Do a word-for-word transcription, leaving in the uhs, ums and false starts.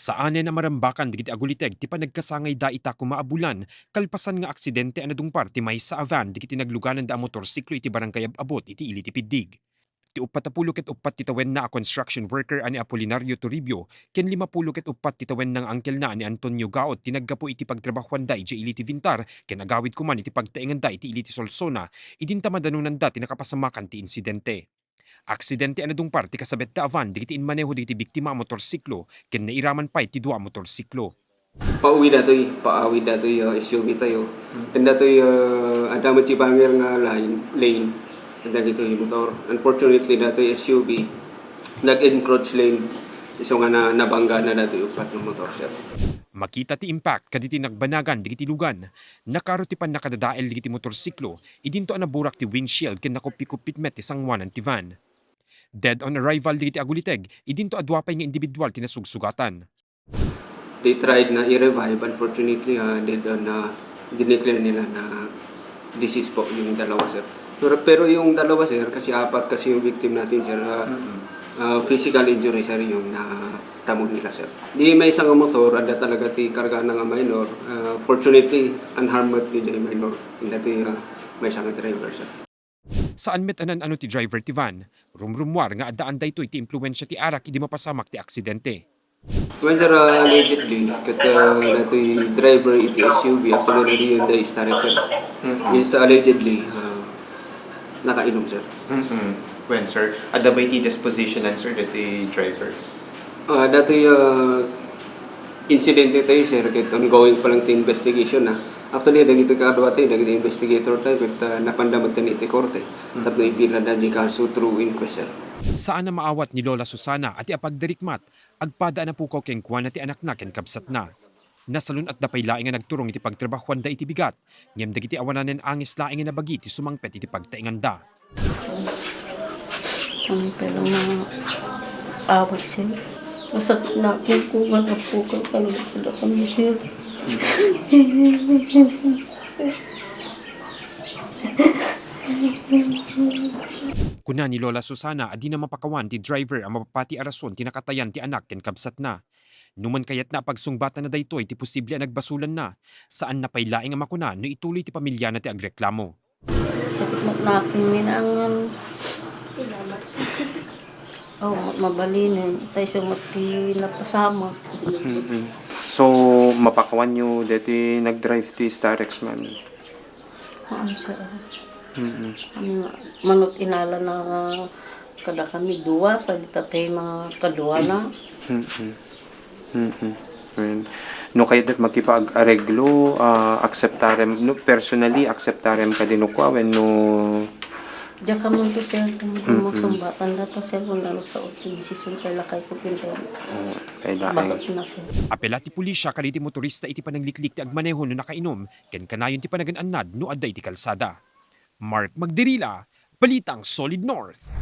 Saanen a marambakan dagiti aguliteg ti panagkasangayda ita koma a bulan, kalpasan nga aksidente a nadungpar ti maysa a van dagiti naglugananda a motorsiklo iti Barangay Ab-abot iti ili ti Piddig. Ti uppat a pulo ket uppat ti tawenna a construction worker a ni Apolinario Toribio ken lima pulo ket uppat ti tawenna nga angkelna a ni Antonio Gaot ti naggapu iti pagtrabahoanda idiay ili ti Vintar ken agawid koman iti pagtaenganda iti ili ti Solsona, idinta madanonanda ti nakapasamakan ti insidente. Aksidente a nadungpar ti kasabetda a van dagiti immaneho dagiti biktima a motorsiklo ken nairaman pay ti dua a motorsiklo. Pauwi datoy, pauwi datoy, ah, S U V tayo. Ken datoy, ah, adda met ti bangir nga line, lane dagitoy motor. Unfortunately, datoy S U V nag-encroach lane, isu nga na, nabanggana datoy uppat nga motor, sir. Makita ti impact kaditi nagbanagan dagiti lugan. Nakaro ti pannakadadael dagiti motorsiklo, idinto a naburak ti windshield ken nakuppi-kuppit met ti sangoanan ti van. Dead on arrival dagiti aguliteg, idinto a dua pay nga individual ti nasugsugatan. They tried na i-revive, unfortunately, ah, dead on, ah, dineclare nila na deceased po yung dalawa, sir. Pero, pero yung dalawa, sir, kasi apat kasi yung victim natin, sir, ah, ah, physical injury, sir, yung natamo nila, sir. Di maysa nga motor, adda talaga ti kargana nga minor. Ah, fortunately, unharmed ti jay minor. Inda ti, ah, maysa nga driver, sir. Saan met a naan-ano ti driver ti van. Rumrummuar nga addaan daytoy ti impluensia ti arak idi mapasamak ti aksidente. Wen, sir, ah, allegedly, ket, ah, datoy driver iti S U V, actually, nariyon da Starex, sir. Mm-mm. Is allegedly, ah, nakainom, sir. Mm-mm. Wen, sir, adda ba iti disposition, sir, dati driver? Ah, datoy, ah, insidente tayo, sir, ket ongoing pa lang ti investigation, ah. Actually, dagiti kadua tayo, dagiti investigator tayo, ket, ah, napanda met iti korte. Mm. Tapno ipilada ti kaso through inquest, sir. Saan a maawat ni Lola Susana a ti apagdarikmat, agpada a napukaw kenkuana ti anakna ken kabsatna. Nasalun-atda pay laeng nga nagturong iti pagtrabahoanda iti bigat, ngem dagiti awananen angis laeng nga nabagi ti sumangpet iti pagtaenganda. Ang pala mga awat, sir. Masakit na ako kung ano po kang talaga kami, sir. Kuna ni Lola Susana a dina mapakawan ti driver a mapapati a rason ti nakatayan ti anak ken kabsatna. Numan kayatna a pagsungbatanna daytoy ti posible a nagbasolanna, saanna pay laeng a makuna no ituloy ti pamiliana ti agreklamo. Sakit met nakin minangan. Oh, mabalinen. Tay sungot ti napasamak. Mm-mm. So, mapakawanyo deti nag-drive ti Starex, ma'am? Oo, sir. Mm-mm. Ano nga, manut inala na nga kada kami dua, sa dita pay mga kadua na. Mm-mm. Mm-mm. Wen. No kayat makipag-areglo, ah, akseptarem, no, personally, akseptarem kadi no kua, wenno Diak man to, sir, kung Mm-mm. Masungbatan da to, sir, kung ano sa ti desisyon kay lakay ko, pinto. Oh, kay laeng. Bakit na, sir? Apela ti pulisya kadagiti motorista iti panangliklik ti agmaneho no nakainom, ken kanayon ti panagan-annad no adda iti kalsada. Mark Magdirila, Balitang Solid North.